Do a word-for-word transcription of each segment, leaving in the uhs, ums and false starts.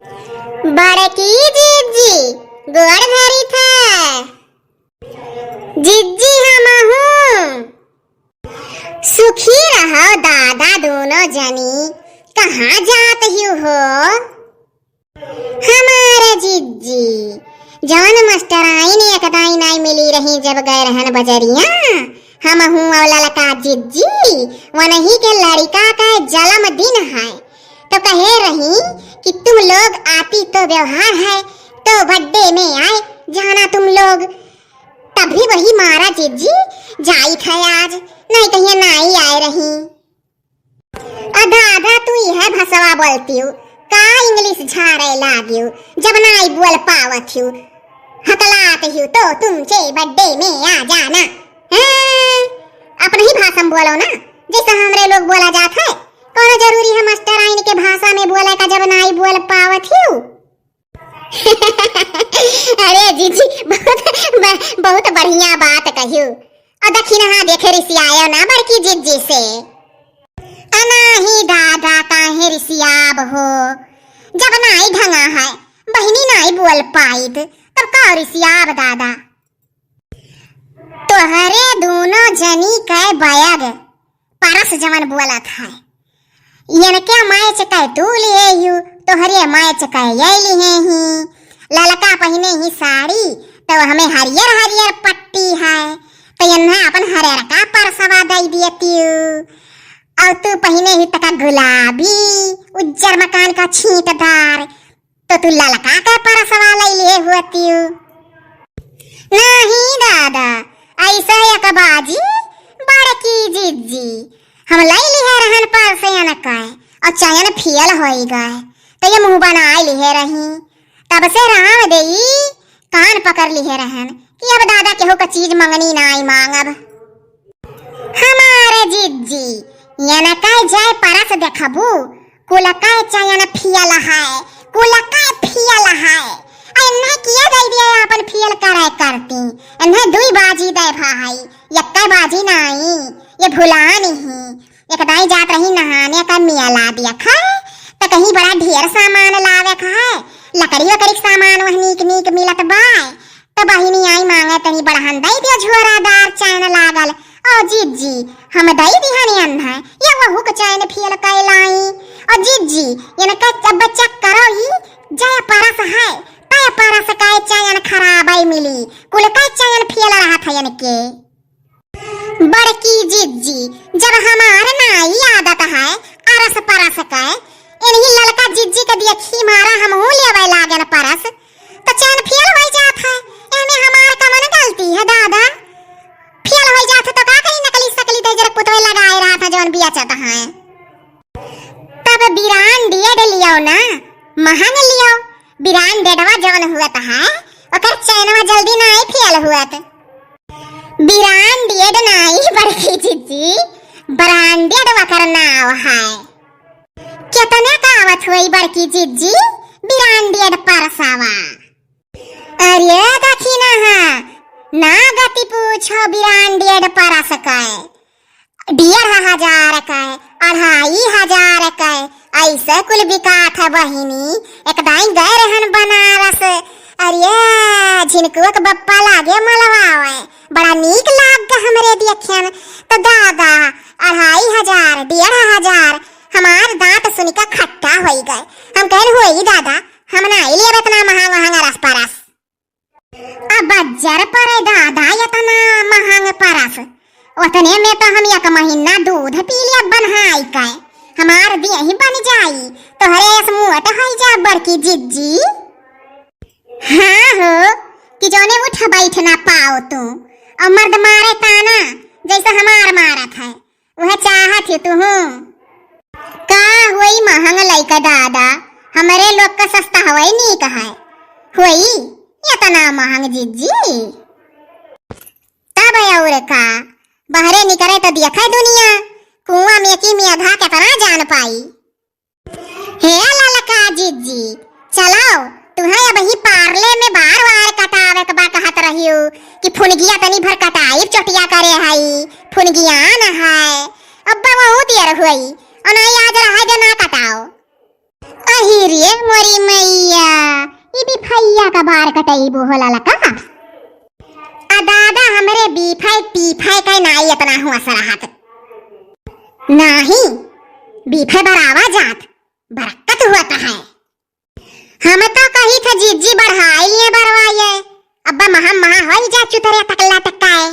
बड़की जिज्जी, गोड़ धरी थे। जिज्जी हमहूँ। सुखी रहो दादा दूनो जनी, कहाँ जात हियो हो? हमार जिज्जी, जौन मास्टराइन एकदाई नाई मिली रही जब गए रहन बजरिया, हमहूँ और ललका जिज्जी, वनही के लड़िका का जलम दिन है, तो कहे रही कि तुम लोग आती तो व्यवहार है, तो बर्थडे में आए जाना तुम लोग। तभी वही मारा जिज्जी, जाई था आज, नहीं कहिए नाई आए रही। अ दादा, तू इहे भसवा बोलतिउ, का इंग्लिश झारे लागिउ, जब नाई बोल पावत हिउ, हकलात हिउ तो तुमचे बर्थडे में आ जाना। हाँ, अपनही भाषा में बोलो ना, जैसा हमरे लोग बोला जात है। कौनो जरूरी है मास्टराइन के भाषा में बोले का, जब नाई बोल पावत हिउ? अरे जिज्जी, बहुत ब-, बहुत बढ़िया बात कहियो। अ दखिनहा देखे रिसियायो ना बड़की जिज्जी से। अ नाही दादा, काहे रिसियाब हो? जब नाई ढंगा है, बहिनी नाई बोल पाइत, तब का रिसियाब दादा? तोहरे दूनो जनी के बयग परस जवन बोलत है। इनके मैच कै तू लिहे हिउ, तोहरे मैच कै ये लिहे ही। ललका पहिने ही साड़ी, तो हमें हरियर हरियर पट्टी है, तो इन्हें अपन हरियर का परसवा दे दियतिउ। और तू पहिने ही तका गुलाबी, उज्जर मकान का छींटदार, तो तू ललका के परसवा लई लिहे हुअतिउ। नहीं दादा, ऐसा एक बाजी बड़की जिज्जी, हम लई लिहे रहन परस इनके, और चयन फेल होई गए, तो ये मुँह बनाई लिहे रही। तब से राम देई कान पकड़ लिहे रहन कि अब दादा केहू का चीज मंगनी नाई मांगब। हमारे जिज्जी, इनके जय परस देखबू, कुल के चयन फेल है, कुल के फेल है। आ इन्हें किया दे दिया अपन फेल करे करती, इन्हें दुई बाजी दे भाई, यक्का बाजी नाई, ये भुलान ही। एक दाई जात रही नहाने का मेला देखा, त कहीं बड़ा ढेर सामान लावे का है, लकड़ी वकड़ी के सामान वह नीक नीक मिलत बा। त बहिनी आई मांगे तनी बड़हन दई दियो झोरादार चैन लागल। ओ जिज्जी, हम दई दिहन अन्हा, ये वहू के चैन फेल कैलाई। ओ जिज्जी, इनके जब चेक करो ही, जय परस है, तय परस का चैन खराब आई मिली, कुल का चैन फेल रहा था इनके। बड़की जिज्जी, जब हमार नाई आदत है अरस परस के, इन्हीं ललका जिज्जी के देखी मारा हमहू लेवे लागन परस, तो चैन फेल होई जात है। एमे हमार कवन गलती है दादा? फेल होई जात है तो का करी, नकली सकली दे जरा पुतवे लगाए रहा था जौन बियाचत है। तब branded लियो ना, महंग लियो। Brandedवा जौन हुअत है, ओकर चैनवा जल्दी नाई फेल हुअत। Branded नाई बड़की जिज्जी, branded ओकर नाव है। केतने का आवत होई बड़की जिज्जी, branded परसवा? अरे दखिनहा, ना गति पूछो branded परस के। डेढ़ हजार के, अढ़ाई हजार के, ऐसे कुल बिकात है बहिनी। एक दाई गए रहन बनारस, अरे झिनकुआ के बप्पा लागे मलवावे, बड़ा नीक लाग गा हमरे देखन। तो दादा, अढ़ाई हजार, डेढ़ हजार, हमार दांत सुनिका खट्टा होई गए। हम कहन, होई दादा, हम नाई लेब इतना महंग महंग अरस परस। अब बज्जर परे दादा, इतना महंग परस, उतने में तो हम एक महीना दूध पी लिया बन्हाई के, हमार देह बन जाई, तोहरे अस मोट होई जा बड़की जिज्जी। हाँ हो, कि जौने उठ बैठ ना पाओ तू, और मर्द मारे ताना जैसे हमार मारत है, वह चाहत ही तुहूँ। का होई महंग लइका दादा, हमरे लोग का सस्ता हवाई नीक है। होई इतना महंग जिज्जी? तब और का, बहरे निकरे तो देखे दुनिया, कुआं में की मेघा केतना जान पाई। हे ललका जिज्जी, चलो, तुहें अबही पार्ले में बार वार कटावे के बा कहत रहियो कि फुनगिया तनी भर कटाई चोटिया करे हई, फुनगिया न है। अब बहुत देर हुई, और नहीं आज रहा दे ना कटाओ। अही रे मोरी मई। कटइबो हो ललका। आ दादा, हमरे बीफे पीफे का नाई एतना हुआ सरहत। नाही, बीफे बरावा जात, बरकत हुआ त है। हम तो कही थे जिज्जी बढ़ाई लिए बरवा ये, अब्बा महा महा होई जा चुतरे टकला टक्का है।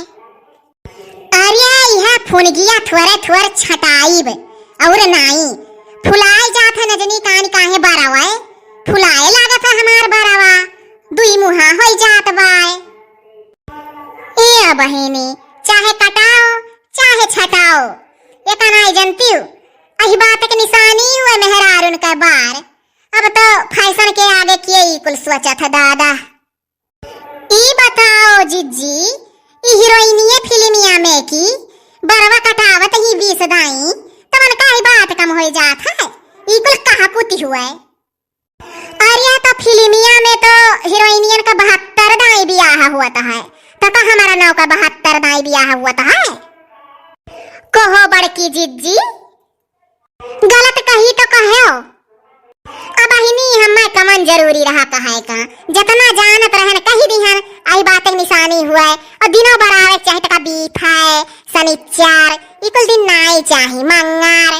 अरे, इहा फुनगिया थोरे थोर छटाइब, और नाई फुलाए जात है नजनी कान काहे बरवा, फुलाए लागत है हमार बरवा, दुई मुहा होई जात बाय। ए बहिनी, चाहे कटाओ, चाहे छटाओ, एका नाई जनतिउ, अही बात के निसानी हुए मेहरारुन के बार। अब तो फैशन के आगे के ई कुल सोचत है दादा। ई बताओ जिज्जी, ई हीरोइनिये फिल्मिया में की बरवा कटावत ही बीस दाई, तवन का ई बात कम होई जात है? ई कुल कहाँ कुती हुए? अरे, तो फिल्मिया में तो हीरोइनियन का बहत्तर दाई बियाह हुआ त है, तो का हमारा नौ का बहत्तर दाई बियाह हुआ त है? कहो बड़की जिज्जी, गलत कही तो कहो। अब अहिनी हमें कमन जरूरी रहा कहे का, जतना जानत रहन कही दिहन, आई बात के निसानी हुए, और दिनों बरावे चाहे तका बीफे, सनिचर, ई कुल दिन नाई चाही, मंगर।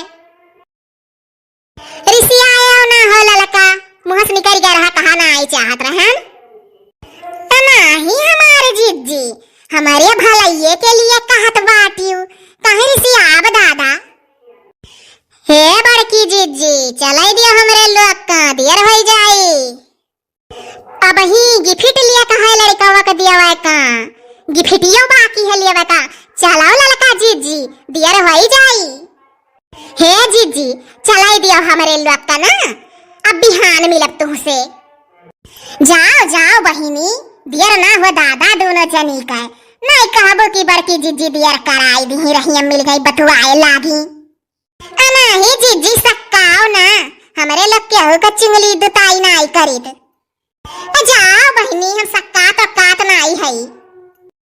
रिसियायो ना हो ललका, मुँह से निकल गया रहा, कहा ना आई चाहत रहन। त नाही हमारे जिज्जी, हमारे भलइये के लिए कहत बाटिउ, काहे रिसियाब दादा? हे बड़की जिज्जी, चलाई दियो हमरे लोग का, देर होई जाई। अबही गिफ्ट लिया कहा है लड़कवा के दियावा का, गिफ्टियो बाकी है लियावा का। चलाओ ललका जिज्जी, दियर होई जाई। हे जिज्जी, चलाई दियो हमरे लोग का ना, अब बिहान मिलब तुहसे। जाओ जाओ बहिनी, दियर ना हो दादा दोनों जनी का, नहीं कहबो कि बड़की जिज्जी दियर कराई दी रही, मिल गई बतुआए लागी। अनाही जिज्जी सक्काओ ना, हमरे लोग केहू का चिंगली दुताई नाई करीत। ए जाओ बहिनी, हम सक्कात अक्कात नाई हई,